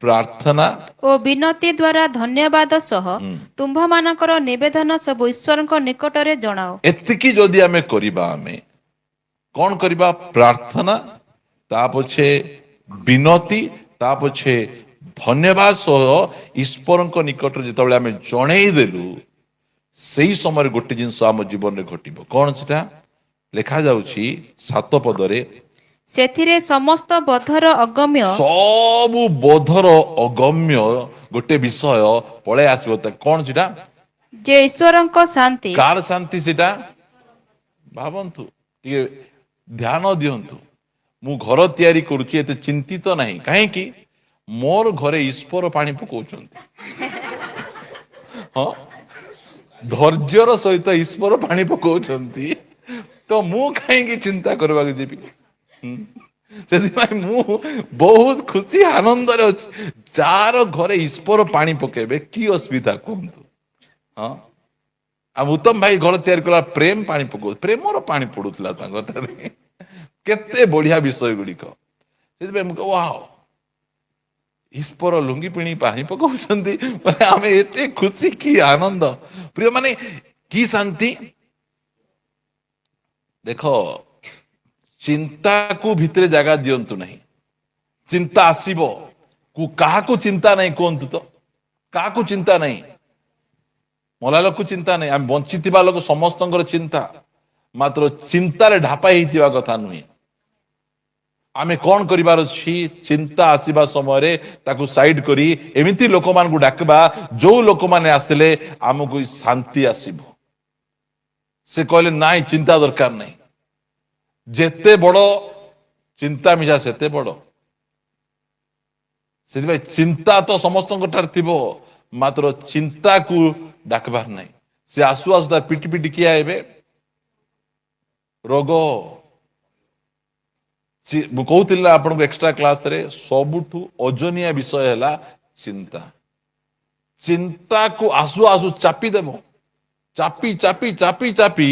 ପ୍ରାର୍ଥନା ଓ ବିନତି ଦ୍ୱାରା ଧନ୍ୟବାଦ ସହ ତୁମ୍ଭମାନଙ୍କର ନିବେଦନ ସବୁ ଈଶ୍ୱରଙ୍କ ନିକଟରେ ଜଣାଅ। ଏତିକି ଯଦି ଆମେ କରିବା, ଆମେ କଣ କରିବା? ପ୍ରାର୍ଥନା, ତା ପଛେ ବିନତି, ତା ପଛେ ଧନ୍ୟବାଦ ସହ ଈଶ୍ୱରଙ୍କ ନିକଟରେ ଯେତେବେଳେ ଆମେ ଜଣେଇ ଦେଲୁ, ସେଇ ସମୟରେ ଗୋଟେ ଜିନିଷ ଆମ ଜୀବନରେ ଘଟିବ। କଣ ସେଟା? ଲେଖାଯାଉଛି 7 ପଦରେ। ସେଥିରେ ସମସ୍ତ ବୋଧର ଅଗମ୍ୟ ସବୁ ବୋଧର ଅଗମ୍ୟ ଗୋଟେ ବିଷୟ ପଳେଇ ଆସିବ। କଣ ସେଟା? ଯେ ଈଶ୍ୱରଙ୍କ ଶାନ୍ତି। କାର ଶାନ୍ତି ସେଟା? ଭାବନ୍ତୁ, ଟିକେ ଧ୍ୟାନ ଦିଅନ୍ତୁ। ମୁଁ ଘର ତିଆରି କରୁଛି, ଏତେ ଚିନ୍ତିତ ନାହିଁ। କାହିଁକି? ମୋର ଘରେ ଈଶ୍ୱର ପାଣି ପକଉଛନ୍ତି। ହଁ, ଧୈର୍ଯ୍ୟର ସହିତ ଈଶ୍ୱର ପାଣି ପକଉଛନ୍ତି, ତ ମୁଁ କାହିଁକି ଚିନ୍ତା କରିବାକୁ ଯିବି? ସେଥିପାଇଁ ମୁଁ ବହୁତ ଖୁସି ଆନନ୍ଦରେ ଅଛି। ଯାର ଘରେ ଈଶ୍ୱର ପାଣି ପକେଇବେ, କି ଅସୁବିଧା କୁହନ୍ତୁ? ହଁ, ଆଉ ଉତ୍ତମ ଭାଇ ଘର ତିଆରି କଲା, ପ୍ରେମ ପାଣି ପକଉ, ପ୍ରେମର ପାଣି ପଡୁଥିଲା ତାଙ୍କ ଠାରେ। କେତେ ବଢିଆ ବିଷୟ ଗୁଡିକ। ସେଥିପାଇଁ ମୁଁ, ୱାଓ, ଈଶ୍ୱର ଲୁଙ୍ଗି ପିଣି ପାଣି ପକଉଛନ୍ତି ମାନେ ଆମେ ଏତେ ଖୁସି, କି ଆନନ୍ଦ। ପ୍ରିୟ ମାନେ, କି ଶାନ୍ତି। ଦେଖ, ଚିନ୍ତାକୁ ଭିତରେ ଜାଗା ଦିଅନ୍ତୁ ନାହିଁ। ଚିନ୍ତା ଆସିବ। କାହାକୁ ଚିନ୍ତା ନାହିଁ କୁହନ୍ତୁ ତ? କାହାକୁ ଚିନ୍ତା ନାହିଁ? ମଲା ଲୋକକୁ ଚିନ୍ତା ନାହିଁ? ଆମେ ବଞ୍ଚିଥିବା ଲୋକ ସମସ୍ତଙ୍କର ଚିନ୍ତା। ମାତ୍ର ଚିନ୍ତାରେ ଢାପା ହେଇଥିବା କଥା ନୁହେଁ। ଆମେ କଣ କରିବାର ଅଛି? ଚିନ୍ତା ଆସିବା ସମୟରେ ତାକୁ ସାଇଡ କରି ଏମିତି ଲୋକମାନଙ୍କୁ ଡାକିବା, ଯୋଉ ଲୋକମାନେ ଆସିଲେ ଆମକୁ ଶାନ୍ତି ଆସିବ। ସେ କହିଲେ, ନାଇଁ, ଚିନ୍ତା ଦରକାର ନାହିଁ। ଯେତେ ବଡ ଚିନ୍ତା ମିଶା ସେତେ ବଡ। ସେଥିପାଇଁ ଚିନ୍ତା ତ ସମସ୍ତଙ୍କ ଠାରେ ଥିବ, ମାତ୍ର ଚିନ୍ତାକୁ ଡାକବାର ନାହିଁ। ସେ ଆସୁ ଆସୁ ତାର ପିଟି ପିଟି କିଏ ଆଇବେ? ରୋଗ। ମୁଁ କହୁଥିଲି ନା ଆପଣଙ୍କୁ ଏକ୍ସଟ୍ରା କ୍ଲାସରେ, ସବୁଠୁ ଓଜନିଆ ବିଷୟ ହେଲା ଚିନ୍ତା। ଚିନ୍ତାକୁ ଆସୁ ଆସୁ ଚାପି ଦେବ। ଚାପି ଚାପି ଚାପି ଚାପି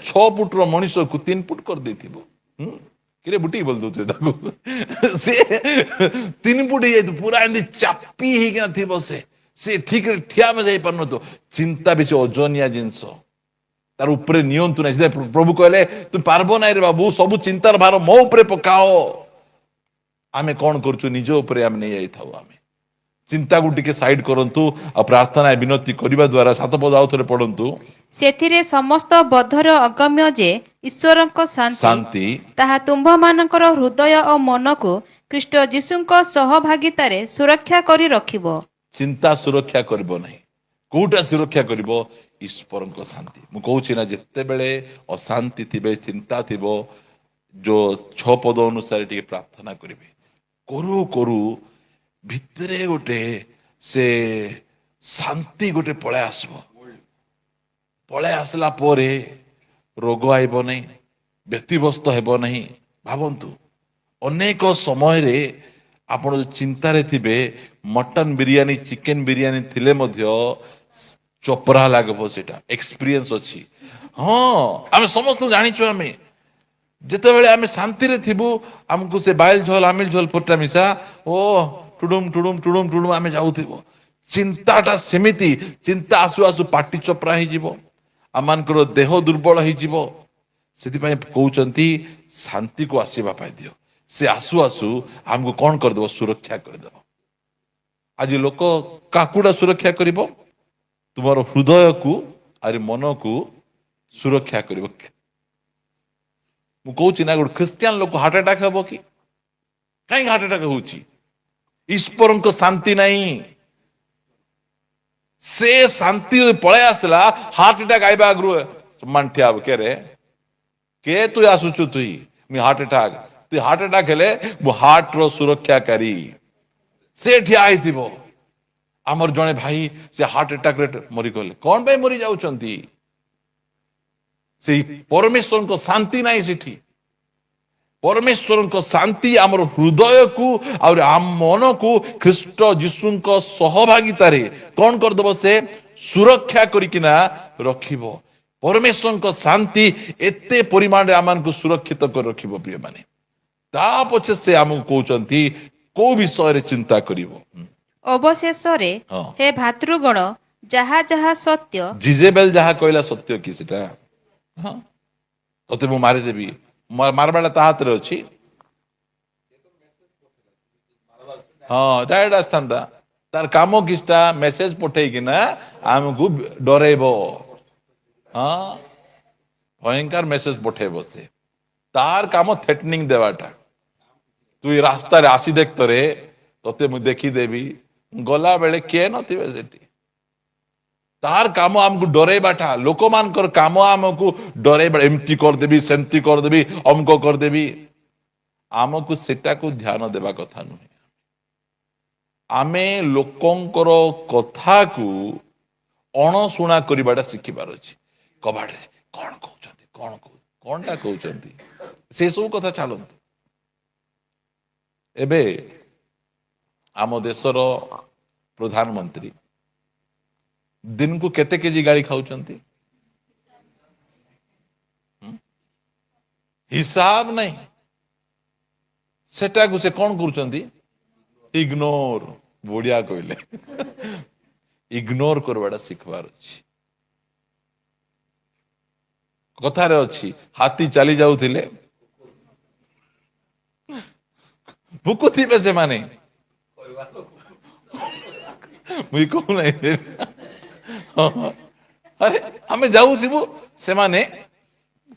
6 ଫୁଟର ମଣିଷକୁ 3 ଫୁଟ କରିଦେଇଥିବ। କିରେ ବୁଟି ବୋଲି ଦଉଥିବେ ତାକୁ। ସେ 3 ଫୁଟ ହେଇଯାଇଥିବ, ପୁରା ଏମିତି ଚାପି ହେଇକିନା ଥିବ। ସେ ଠିକରେ ଠିଆ ଯାଇପାରୁନଥିବ। ଚିନ୍ତା ବେଶୀ ଓଜନିଆ ଜିନିଷ, ତାର ଉପରେ ନିଅନ୍ତୁ ନାହିଁ। ସେଥିପାଇଁ ପ୍ରଭୁ କହିଲେ, ତୁ ପାରବ ନାହିଁ ରେ ବାବୁ, ସବୁ ଚିନ୍ତାର ଭାର ମୋ ଉପରେ ପକାଅ। ଆମେ କଣ କରୁଛୁ? ନିଜ ଉପରେ ଆମେ ନେଇଯାଇଥାଉ। ଆମେ ଚିନ୍ତାକୁ ଟିକେ ସାଇଡ କରନ୍ତୁ ଆଉ ପ୍ରାର୍ଥନା ବିନତି କରିବା ଦ୍ଵାରା। 7 ପଦ ଆଉ ଥରେ ପଢନ୍ତୁ। ସେଥିରେ ସମସ୍ତ ବୋଧର ଅଗମ୍ୟ ଯେ ଈଶ୍ୱରଙ୍କ ଶାନ୍ତି, ଶାନ୍ତି, ତାହା ତୁମ୍ଭମାନଙ୍କର ହୃଦୟ ଓ ମନକୁ ଖ୍ରୀଷ୍ଟ ଯୀଶୁଙ୍କ ସହଭାଗିତାରେ ସୁରକ୍ଷା କରି ରଖିବ। ଚିନ୍ତା ସୁରକ୍ଷା କରିବ ନାହିଁ। କୋଉଟା ସୁରକ୍ଷା କରିବ? ଈଶ୍ୱରଙ୍କ ଶାନ୍ତି। ମୁଁ କହୁଛି ନା, ଯେତେବେଳେ ଅଶାନ୍ତି ଥିବେ, ଚିନ୍ତା ଥିବ, ଯୋଉ 6 ପଦ ଅନୁସାରେ ଟିକେ ପ୍ରାର୍ଥନା କରିବେ। କରୁ କରୁ ଭିତରେ ଗୋଟେ ସେ ଶାନ୍ତି ଗୋଟେ ପଳେଇ ଆସିବ। ପଳେଇ ଆସିଲା ପରେ ରୋଗ ଆଇବ ନାହିଁ, ବ୍ୟତିବ୍ୟସ୍ତ ହେବ ନାହିଁ। ଭାବନ୍ତୁ, ଅନେକ ସମୟରେ ଆପଣ ଯୋଉ ଚିନ୍ତାରେ ଥିବେ, ମଟନ ବିରିୟାନୀ, ଚିକେନ ବିରିୟାନୀ ଥିଲେ ମଧ୍ୟ ଚପରା ଲାଗିବ। ସେଇଟା ଏକ୍ସପିରିଏନ୍ସ ଅଛି। ହଁ, ଆମେ ସମସ୍ତଙ୍କୁ ଜାଣିଛୁ। ଆମେ ଯେତେବେଳେ ଆମେ ଶାନ୍ତିରେ ଥିବୁ, ଆମକୁ ସେ ବାଇଲ ଝୋଲ, ଆମିଲ ଝୋଲ, ଫୁଟା ମିଶା ଓ ଟୁଡୁମ ଟୁଡୁମ ଟୁଡୁମ ଟୁଡୁମ ଆମେ ଯାଉଥିବ। ଚିନ୍ତାଟା ସେମିତି, ଚିନ୍ତା ଆସୁ ଆସୁ ପାଟି ଚପରା ହେଇଯିବ, ଆମମାନଙ୍କର ଦେହ ଦୁର୍ବଳ ହେଇଯିବ। ସେଥିପାଇଁ କହୁଛନ୍ତି, ଶାନ୍ତିକୁ ଆସିବା ପାଇଁ ଦିଅ। ସେ ଆସୁ ଆସୁ ଆମକୁ କଣ କରିଦେବ? ସୁରକ୍ଷା କରିଦେବ। ଆଜି ଲୋକ କାକୁଡ଼ା ସୁରକ୍ଷା କରିବ, ତୁମର ହୃଦୟକୁ ଆରି ମନକୁ ସୁରକ୍ଷା କରିବ। ମୁଁ କହୁଛି ନା, ଗୋଟେ ଖ୍ରୀଷ୍ଟିଆନ ଲୋକ ହାର୍ଟ ଆଟାକ୍ ହବ କି? କାହିଁକି ହାର୍ଟ ଆଟାକ୍ ହଉଛି? ଈଶ୍ୱରଙ୍କ ଶାନ୍ତି ନାହିଁ। ସେ ଶାନ୍ତି ଯଦି ପଳେଇ ଆସିଲା, ହାର୍ଟ ଆଟାକ୍ ଆଇବା ଆଗରୁ ସମାନ ଠିଆ ହବ। କେ ରେ, କେ ତୁ ଆସୁଛୁ? ତୁଇ ମୁଁ ହାର୍ଟ ଆଟାକ୍, ତୁଇ ହାର୍ଟ ଆଟାକ୍ ହେଲେ ମୁଁ ହାର୍ଟର ସୁରକ୍ଷାକାରୀ, ସେ ଠିଆ ହେଇଥିବ। ଆମର ଜଣେ ଭାଇ, ସେ ହାର୍ଟ ଆଟାକରେ ମରିଗଲେ। କଣ ପାଇଁ ମରି ଯାଉଛନ୍ତି? ସେଇ ପରମେଶ୍ୱରଙ୍କ ଶାନ୍ତି ନାହିଁ ସେଠି। ପରମେଶ୍ୱରଙ୍କ ଶାନ୍ତି ଆମର ହୃଦୟକୁ ଆଉ ଆମ ମନକୁ ଖ୍ରୀଷ୍ଟ ଯୀଶୁଙ୍କ ସହଭାଗିତାରେ କଣ କରିଦବ? ସେ ସୁରକ୍ଷା କରିକିନା ରଖିବ। ପରମେଶ୍ୱରଙ୍କ ଶାନ୍ତି ଏତେ ପରିମାଣରେ ଆମମାନଙ୍କୁ ସୁରକ୍ଷିତ କରି ରଖିବ, ପ୍ରିୟମାନେ। ତା ପଛେ ସେ ଆମକୁ କହୁଛନ୍ତି, କୋଉ ବିଷୟରେ ଚିନ୍ତା କରିବ? ଅବଶେଷରେ, ହେ ଭ୍ରାତୃଗଣ, ଯାହା ଯାହା ସତ୍ୟ, ଜିଜେବେଲ ଯାହା କହିଲା ସତ୍ୟ କି ସେଟା? ହଁ, ତତେ ମୁଁ ମାରିଦେବି। ମାରବାଟା ତା ହାତରେ ଅଛି। ହଁ, ଡାଇରେକ୍ଟ ଆସିଥାନ୍ତା। ତାର କାମ କିଛିଟା ମେସେଜ ପଠେଇକିନା ଆମକୁ ଡରେଇବ। ହଁ, ଭୟଙ୍କର ମେସେଜ ପଠେଇବ ସେ। ତାର କାମ ଥ୍ରେଟନିଂ ଦେବାଟା। ତୁ ଏ ରାସ୍ତାରେ ଆସି ଦେଖ ତରେ, ତତେ ମୁଁ ଦେଖିଦେବି। ଗଲା ବେଳେ କିଏ ନଥିବେ ସେଠି। ତାର କାମ ଆମକୁ ଡରେଇବାଟା। ଲୋକମାନଙ୍କର କାମ ଆମକୁ ଡରେଇବା, ଏମିତି କରିଦେବି, ସେମିତି କରିଦେବି, ଅମୁକ କରିଦେବି। ଆମକୁ ସେଟାକୁ ଧ୍ୟାନ ଦେବା କଥା ନୁହେଁ। ଆମେ ଲୋକଙ୍କର କଥାକୁ ଅଣଶୁଣା କରିବାଟା ଶିଖିବାର ଅଛି। କବାଟରେ କଣ କହୁଛନ୍ତି, କଣ କହୁ, କଣଟା କହୁଛନ୍ତି, ସେ ସବୁ କଥା ଛାଡ଼ନ୍ତୁ। ଏବେ ଆମ ଦେଶର ପ୍ରଧାନମନ୍ତ୍ରୀ ଦିନକୁ କେତେ କେଜି ଗାଳି ଖାଉଛନ୍ତି? ହୁଁ? ହିସାବ ନାହିଁ। ସେଟାକୁ ସେ କଣ କରୁଛନ୍ତି? ଇଗ୍ନୋର। ବଢିଆ କହିଲେ, ଇଗ୍ନୋର କରିବାଟା ଶିଖିବାର ଅଛି। କଥାରେ ଅଛି, ହାତୀ ଚାଲି ଯାଉଥିଲେ ଭୁକୁଥିବେ ସେମାନେ। ମୁଇଁ କହୁନାହିଁ। ହଁ। ଆରେ, ଆମେ ଯାଉଥିବୁ, ସେମାନେ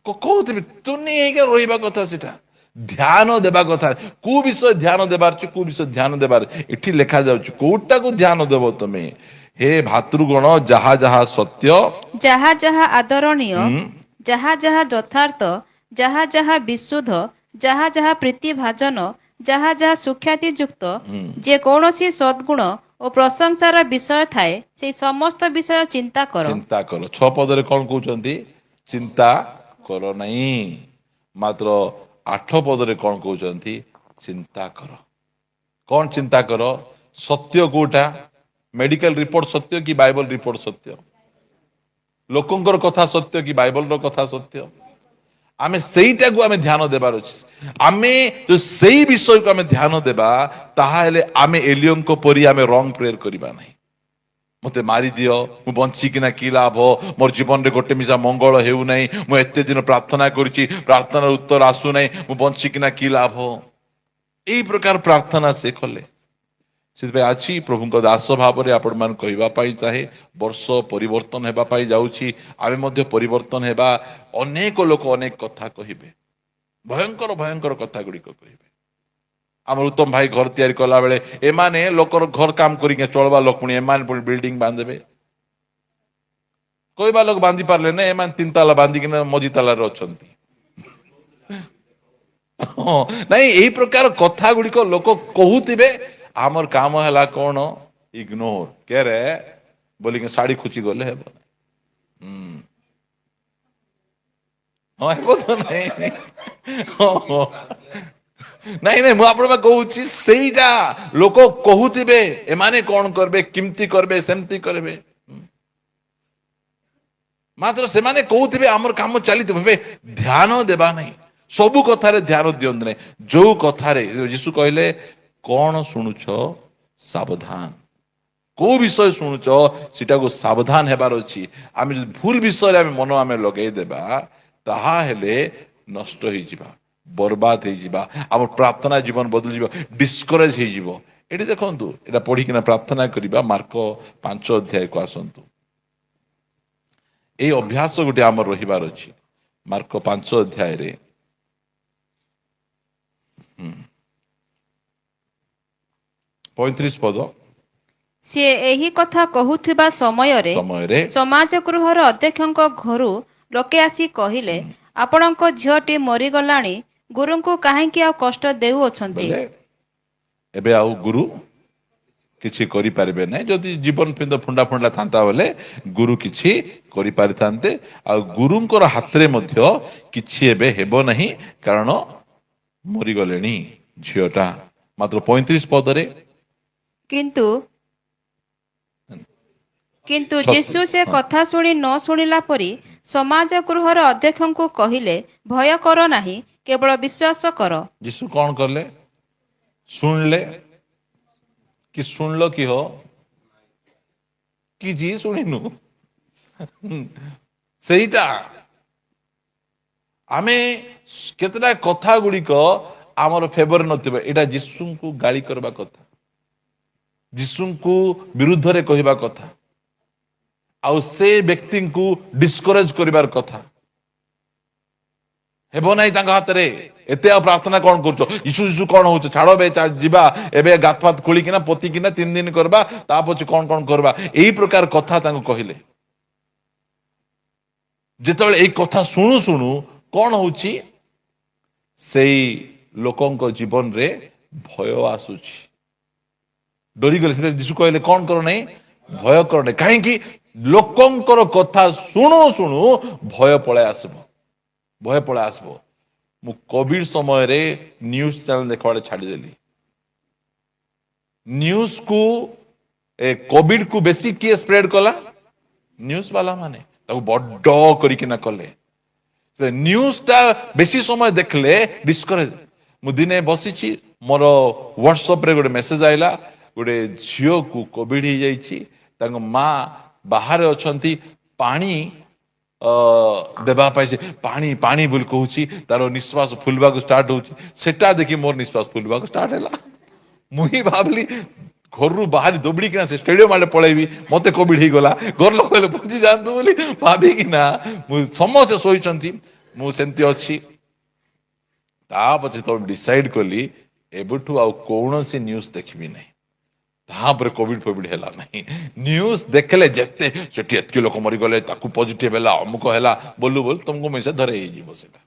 କହୁଥିବେ। ତୁନି ହେଇକି ରହିବା କଥା, ସେଟା ଧ୍ୟାନ ଦେବା କଥା। କୋଉ ବିଷୟ ଧ୍ୟାନ ଦେବାର ଅଛି, କୋଉ ବିଷୟ ଧ୍ୟାନ ଦେବାର, ଏଠି ଲେଖା ଯାଉଛି। କୋଉଟାକୁ ଧ୍ୟାନ ଦେବ ତମେ? ହେ ଭାତୃଗଣ, ଯାହା ଯାହା ସତ୍ୟ, ଯାହା ଯାହା ଆଦରଣୀୟ, ଯାହା ଯାହା ଯଥାର୍ଥ, ଯାହା ଯାହା ବିଶୁଦ୍ଧ, ଯାହା ଯାହା ପ୍ରୀତିଭାଜନ, ଯାହା ଯାହା ସୁଖ୍ୟାତି ଯୁକ୍ତ, ଯେ କୌଣସି ସଦ୍ଗୁଣ ଓ ପ୍ରଶଂସାର ବିଷୟ ଥାଏ, ସେଇ ସମସ୍ତ ବିଷୟ ଚିନ୍ତା କର। ଚିନ୍ତା କର। 6 ପଦରେ କଣ କହୁଛନ୍ତି? ଚିନ୍ତା କର ନାହିଁ। ମାତ୍ର 8 ପଦରେ କଣ କହୁଛନ୍ତି? ଚିନ୍ତା କର। କଣ ଚିନ୍ତା କର? ସତ୍ୟ କୋଉଟା? ମେଡିକାଲ ରିପୋର୍ଟ ସତ୍ୟ କି ବାଇବଲ ରିପୋର୍ଟ ସତ୍ୟ? ଲୋକଙ୍କର କଥା ସତ୍ୟ କି ବାଇବଲର କଥା ସତ୍ୟ? ଆମେ ସେଇଟାକୁ ଆମେ ଧ୍ୟାନ ଦେବାର ଅଛି। ଆମେ ଯୋଉ ସେଇ ବିଷୟକୁ ଆମେ ଧ୍ୟାନ ଦେବା, ତାହେଲେ ଆମେ ଏଲିୟଙ୍କ ପରି ଆମେ ରଙ୍ଗ ପ୍ରେୟର କରିବା ନାହିଁ। ମତେ ମାରିଦିଅ, ମୁଁ ବଞ୍ଚିକିନା କି ଲାଭ? ମୋର ଜୀବନରେ ଗୋଟେ ମିଶା ମଙ୍ଗଳ ହେଉନାହିଁ। ମୁଁ ଏତେ ଦିନ ପ୍ରାର୍ଥନା କରିଛି, ପ୍ରାର୍ଥନାର ଉତ୍ତର ଆସୁନାହିଁ। ମୁଁ ବଞ୍ଚିକିନା କି ଲାଭ? ଏଇ ପ୍ରକାର ପ୍ରାର୍ଥନା ସେ କଲେ। ସେଥିପାଇଁ ଆଜି ପ୍ରଭୁଙ୍କ ଦାସ ଭାବରେ ଆପଣମାନଙ୍କୁ କହିବା ପାଇଁ ଚାହେଁ, ବର୍ଷ ପରିବର୍ତ୍ତନ ହେବା ପାଇଁ ଯାଉଛି, ଆମେ ମଧ୍ୟ ପରିବର୍ତ୍ତନ ହେବା। ଅନେକ ଲୋକ ଅନେକ କଥା କହିବେ, ଭୟଙ୍କର ଭୟଙ୍କର କଥା ଗୁଡ଼ିକ କହିବେ। ଆମର ଉତ୍ତମ ଭାଇ ଘର ତିଆରି କଲା ବେଳେ, ଏମାନେ ଲୋକର ଘର କାମ କରିକି ଚଳବା ଲୋକ, ପୁଣି ଏମାନେ ପୁଣି ବିଲ୍ଡିଂ ବାନ୍ଧିବେ। କହିବା ଲୋକ ବାନ୍ଧି ପାରିଲେ ନା, ଏମାନେ ତିନି ତାଲା ବାନ୍ଧିକିନା ମଝି ତାଲାରେ ଅଛନ୍ତି। ହଁ, ନାଇଁ, ଏଇ ପ୍ରକାର କଥା ଗୁଡ଼ିକ ଲୋକ କହୁଥିବେ। ଆମର କାମ ହେଲା କଣ? ଇଗ୍ନୋର। କେରେ ବୋଲିକି ଶାଢୀ ଖୁଚି ଗଲେ ହେବ? ହଁ, ହେବ ତ ନାଇଁ। ହଁ, ନାଇଁ ନାଇଁ, ମୁଁ ଆପଣଙ୍କ କହୁଛି, ସେଇଟା ଲୋକ କହୁଥିବେ, ଏମାନେ କଣ କରିବେ, କେମିତି କରିବେ, ସେମିତି କରିବେ। ମାତ୍ର ସେମାନେ କହୁଥିବେ, ଆମର କାମ ଚାଲିଥିବ। ଏବେ ଧ୍ୟାନ ଦେବା ନାହିଁ। ସବୁ କଥାରେ ଧ୍ୟାନ ଦିଅନ୍ତୁ ନାହିଁ। ଯୋଉ କଥାରେ ଯୀଶୁ କହିଲେ, କଣ ଶୁଣୁଛ ସାବଧାନ। କୋଉ ବିଷୟ ଶୁଣୁଛ, ସେଟାକୁ ସାବଧାନ ହେବାର ଅଛି। ଆମେ ଯଦି ଭୁଲ ବିଷୟରେ ଆମେ ମନ ଆମେ ଲଗେଇଦେବା, ତାହାହେଲେ ନଷ୍ଟ ହେଇଯିବା, ବର୍ବାଦ ହେଇଯିବା, ଆମର ପ୍ରାର୍ଥନା ଜୀବନ ବଦଳିଯିବ, ଡିସ୍କରେଜ ହେଇଯିବ। ଏଠି ଦେଖନ୍ତୁ, ଏଇଟା ପଢିକିନା ପ୍ରାର୍ଥନା କରିବା। ମାର୍କ 5 ଅଧ୍ୟାୟକୁ ଆସନ୍ତୁ। ଏଇ ଅଭ୍ୟାସ ଗୋଟେ ଆମର ରହିବାର ଅଛି। ମାର୍କ 5 ଅଧ୍ୟାୟରେ 35 ପଦ। ସିଏ ଏହି କଥା କହୁଥିବା ସମୟରେ ସମୟରେ ସମାଜ ଗୃହର ଅଧ୍ୟକ୍ଷଙ୍କ ଘରୁ ଲୋକେ ଆସି କହିଲେ, ଆପଣଙ୍କ ଝିଅଟି ମରିଗଲାଣି, ଗୁରୁଙ୍କୁ କାହିଁକି ଆଉ କଷ୍ଟ ଦେଉଅଛନ୍ତି? ବୋଲେ ଏବେ ଆଉ ଗୁରୁ କିଛି କରିପାରିବେ ନାହିଁ। ଯଦି ଜୀବନ ପିଣ୍ଡ ଫୁଣ୍ଡା ଫୁଣ୍ଡା ଥାନ୍ତା ବୋଲେ ଗୁରୁ କିଛି କରିପାରିଥାନ୍ତେ। ଆଉ ଗୁରୁଙ୍କର ହାତରେ ମଧ୍ୟ କିଛି ଏବେ ହେବ ନାହିଁ, କାରଣ ମରିଗଲେଣି ଝିଅଟା। ମାତ୍ର 35 ପଦରେ କିନ୍ତୁ କିନ୍ତୁ 36, ଯୀଶୁ ସେ କଥା ଶୁଣି ନ ଶୁଣିଲା ପରି ସମାଜ ଗୃହର ଅଧ୍ୟକ୍ଷଙ୍କୁ କହିଲେ, ଭୟ କର ନାହିଁ, କେବଳ ବିଶ୍ୱାସ କର। ଯୀଶୁ କଣ କଲେ? ଶୁଣିଲେ କି? ଶୁଣିଲ କି ହୋ? କିଛି ଶୁଣିନୁ। ସେଇଟା ଆମେ କେତେଟା କଥା ଗୁଡ଼ିକ ଆମର ଫେଭର ନଥିବ। ଏଇଟା ଯୀଶୁଙ୍କୁ ଗାଳି କରିବା କଥା, ଯୀଶୁଙ୍କୁ ବିରୁଦ୍ଧରେ କହିବା କଥା, ଆଉ ସେ ବ୍ୟକ୍ତିଙ୍କୁ ଡିସ୍କରେଜ କରିବାର କଥା। ହେବ ନାହିଁ ତାଙ୍କ ହାତରେ। ଏତେ ଆଉ ପ୍ରାର୍ଥନା କଣ କରୁଛ? ଯୀଶୁ ଯୀଶୁ କଣ ହଉଛ? ଛାଡ ଏବେ, ଯିବା ଏବେ ଗାତ ଫାତ ଖୋଳିକିନା ପୋତିକିନା 3 ଦିନ କରିବା, ତା ପଛେ କଣ କଣ କରିବା। ଏଇ ପ୍ରକାର କଥା ତାଙ୍କୁ କହିଲେ। ଯେତେବେଳେ ଏଇ କଥା ଶୁଣୁ ଶୁଣୁ କଣ ହଉଛି, ସେଇ ଲୋକଙ୍କ ଜୀବନରେ ଭୟ ଆସୁଛି, ଡରିଗଲେ। ସେଥିପାଇଁ ଯୀଶୁ କହିଲେ, କଣ କର ନାହିଁ? ଭୟ କର ନାହିଁ। କାହିଁକି? ଲୋକଙ୍କର କଥା ଶୁଣୁ ଶୁଣୁ ଭୟ ପଳେଇ ଆସିବ, ଭୟ ପଳେଇ ଆସିବ। ମୁଁ କୋଭିଡ ସମୟରେ ନ୍ୟୁଜ ଚ୍ୟାନେଲ ଦେଖିବାଟା ଛାଡ଼ିଦେଲି। ନ୍ୟୁଜକୁ ଏ କୋଭିଡ କୁ ବେଶୀ କିଏ ସ୍ପ୍ରେଡ କଲା? ନ୍ୟୁଜ ବାଲା ମାନେ ତାକୁ ବଡ କରିକିନା କଲେ। ନ୍ୟୁଜଟା ବେଶୀ ସମୟ ଦେଖିଲେ ଡିସ୍କରେଜ। ମୁଁ ଦିନେ ବସିଛି, ମୋର ହ୍ୱାଟ୍ସଆପରେ ଗୋଟେ ମେସେଜ ଆଇଲା, ଗୋଟେ ଝିଅକୁ କୋଭିଡ ହେଇଯାଇଛି, ତାଙ୍କ ମା ବାହାରେ ଅଛନ୍ତି, ପାଣି ଦେବା ପାଇଁ ସେ ପାଣି ପାଣି ବୋଲି କହୁଛି, ତାର ନିଶ୍ୱାସ ଫୁଲିବାକୁ ଷ୍ଟାର୍ଟ ହଉଛି। ସେଟା ଦେଖି ମୋର ନିଶ୍ୱାସ ଫୁଲିବାକୁ ଷ୍ଟାର୍ଟ ହେଲା। ମୁଁ ହିଁ ଭାବିଲି ଘରରୁ ବାହାରି ଦୌଡ଼ିକିନା ସେ ଷ୍ଟାଡିୟମ ଆଡ଼େ ପଳେଇବି, ମତେ କୋଭିଡ ହେଇଗଲା, ଘର ଲୋକ ହେଲେ ପହଞ୍ଚି ଯାଆନ୍ତୁ ବୋଲି ଭାବିକିନା ମୁଁ, ସମସ୍ତେ ଶୋଇଛନ୍ତି, ମୁଁ ସେମିତି ଅଛି। ତାପଛେ ତ ଡିସାଇଡ କଲି ଏବେଠୁ ଆଉ କୌଣସି ନ୍ୟୁଜ ଦେଖିବି ନାହିଁ। ତାପରେ କୋଭିଡ ଫୋଭିଡ ହେଲା ନାହିଁ। ନ୍ୟୁଜ ଦେଖିଲେ ଯେତେ ସେଠି ଏତିକି ଲୋକ ମରିଗଲେ, ତାକୁ ପଜିଟିଭ ହେଲା, ଅମୁକ ହେଲା ବୋଲୁ ବୋଲୁ ତମକୁ ମିଶା ଧରେ ହେଇଯିବ ସେଟା।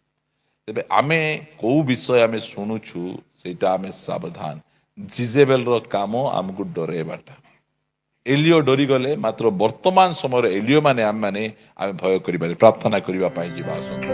ତେବେ ଆମେ କୋଉ ବିଷୟ ଆମେ ଶୁଣୁଛୁ, ସେଇଟା ଆମେ ସାବଧାନ। ଜିଜେବେଲର କାମ ଆମକୁ ଡରେଇବାଟା। ଏଲିଓ ଡରିଗଲେ, ମାତ୍ର ବର୍ତ୍ତମାନ ସମୟରେ ଏଲିଓ ମାନେ ଆମେ ମାନେ ଆମେ ଭୟ କରିବାନି। ପ୍ରାର୍ଥନା କରିବା ପାଇଁ ଯିବା, ଆସନ୍ତୁ।